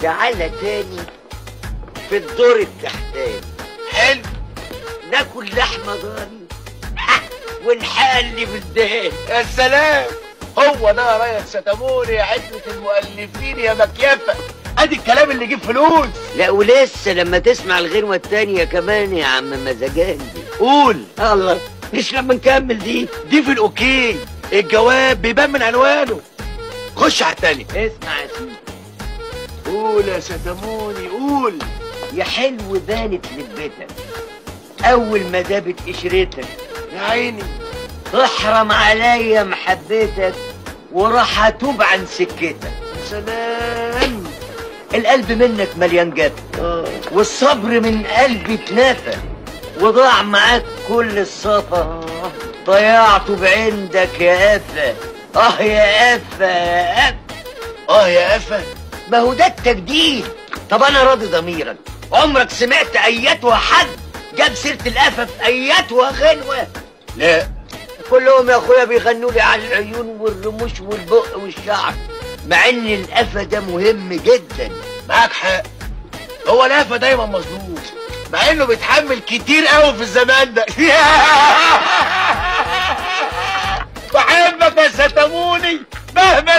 تعالى تاني في الدور التحتاني. حلو. ناكل لحمه ضاني ونحلي بالدهان. يا سلام، هو ده يا ريس ستاموني يا عدة المؤلفين يا مكيفه. ادي الكلام اللي يجيب فلوس. لا ولسه لما تسمع الغنوه التانية كمان يا عم مزاجانجي. قول. الله، مش لما نكمل دي. دي في ال okay، الجواب بيبان من عنوانه. خش على التانية. اسمع يا سيدي. قول يا ستاموني قول. يا حلو بانت لبتك اول ما دابت قشرتك. يا عيني. احرم عليا محبتك وراح اتوب عن سكتك. يا سلام. القلب منك مليان جفا، والصبر من قلبي اتنفى، وضاع معاك كل الصفا، ضيعته بعندك يا قفا. اه يا قفا يا قفا. اه يا قفا. ما هو ده التجديد. طب انا راضي ضميرك، عمرك سمعت ايتها حد جاب سيره القفا في ايتها غنوه؟ لا، كلهم يا اخويا بيغنوا لي على العيون والرموش والبق والشعر، مع ان القفا ده مهم جدا. معاك حق، هو القفا دايما مظلوم مع انه بيتحمل كتير قوي في الزمان ده. بحبك يا ستاموني مهما